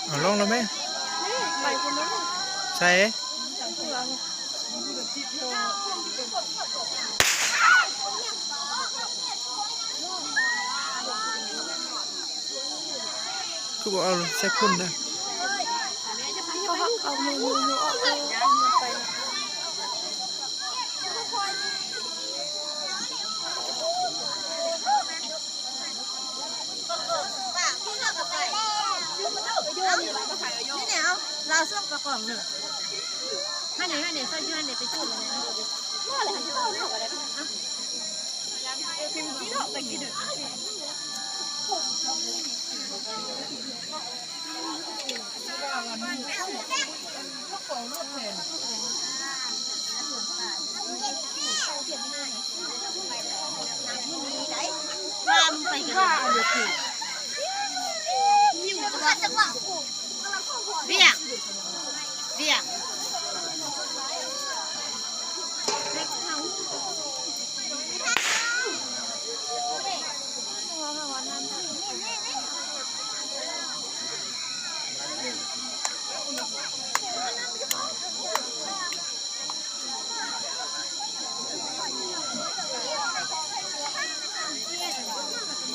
ເອົາ ລອງແລ້ວແມະ. ໄປພຸ້ນເນາະ. ໃສ? ຄືບໍ່ເອົາໃສ່ພຸ້ນນະ? ເອົາມື ມື ມືອອກເລີຍ. ນີ້ແຫຼະ ເອົາ ລາວສົ່ງປາກອງເດີ. ຫັ້ນເດ ຫັ້ນເດ ໃສ່ຢູ່ຫັ້ນເດ ໄປຈຸດເລີຍ. ວຽງ ວຽງ.